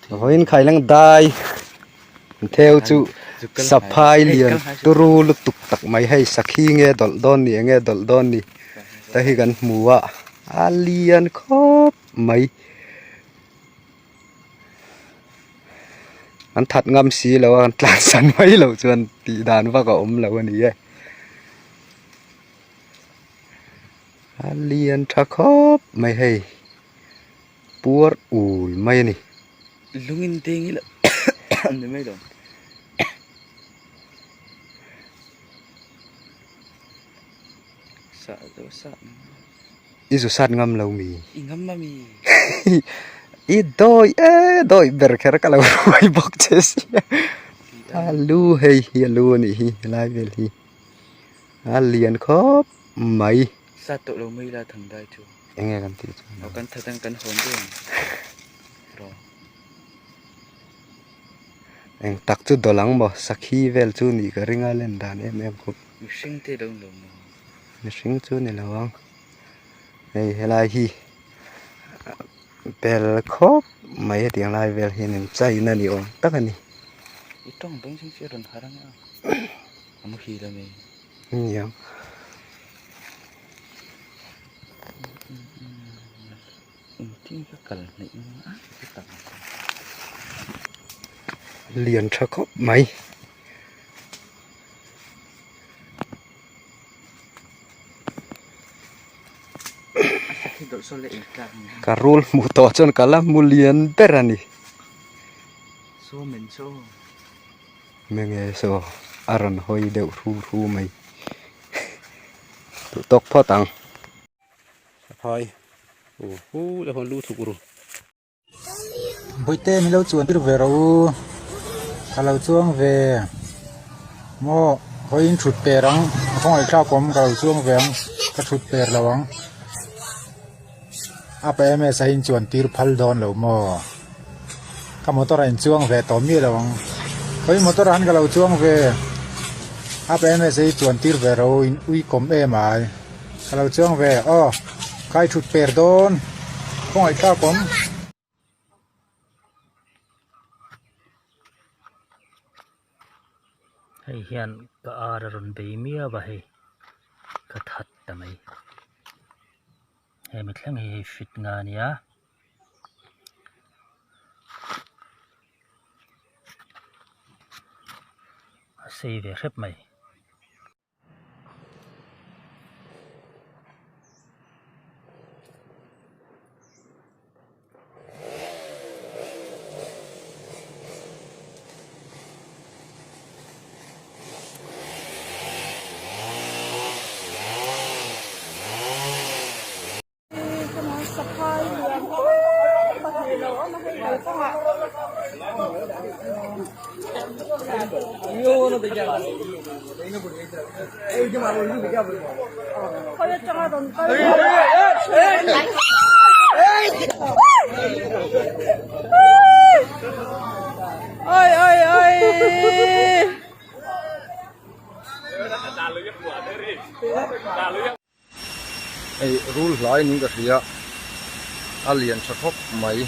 Vawiin khaileng dai theu chu saphai lian turu lutuk tak mai hei sakhi nge dawlh dawn ni enge dawlh dawn ni te hi kan hmu a a lian khawp mai an that ngam si lo a an tlan san mai loh chuan tih dan vak a awm lo a ni e a lian tha khawp mai hei. Puar ul mai a ni. Lungin deng ila an ni mai lo. Sa do sa. I zu sat ngam lo mi. I ngam ma mi. I dawi e dawi ber kher ka lo ruai bawk che sia. A lu hei hi a lu a nih hi helai vel hi. A lian khawp mai. Sat tawh lo mai la thang dai chu. Enge kan tih chuan. Aw kan that ang kan hawn deuh ang. Ro. Eng tak chu dawlh ang maw sakhi vel chu nih ka ring a len dan em em khawp. Mihring te lo ni lo maw. Mihring chu ni lo ang. Hei helai hi bel khawp mai hetiang lai vel hian in chaina ni awm tak a ni. I tawng beng chhung chu a rawn harh ang a. A muhil a mi. Nia. Lian tha khawp mai. Ka rul hmuh tawh chuan ka la hmu lian ber a ni. Menge saw a rawn hawi deuh hru hru mai. Duh tawk phawt ang. Saphai u hu le hawn lu thuk ru. Bawihte min lo chuan tir ve rawh u ka lo chuang ve maw vawiin thut per ang a khawngaih thlak awm ka lo chuang ve ang ka thut per lo ang a pa em em sahin chuan tir phal dawn lo maw ka motor ah in chuang ve tawh miah lo ang khawi motor ah han ka lo chuang ve a pa em em hi chuan tir ve rawh u in ui kawm em ai ka lo chuang ve aw kai thut per dawn khawngaih thlak awm. Hei hian ka ar a rawn bei miau a hei ka that ta mai hemi thleng hi hei fit nga a nia. A sei ve hrep mai. Saphai lian pui pahnih lo awm a hei kalkawngah khawi atanga rawn kal oi oi oi. Hei rul hlai niin ka hria a lian tha khawp mai.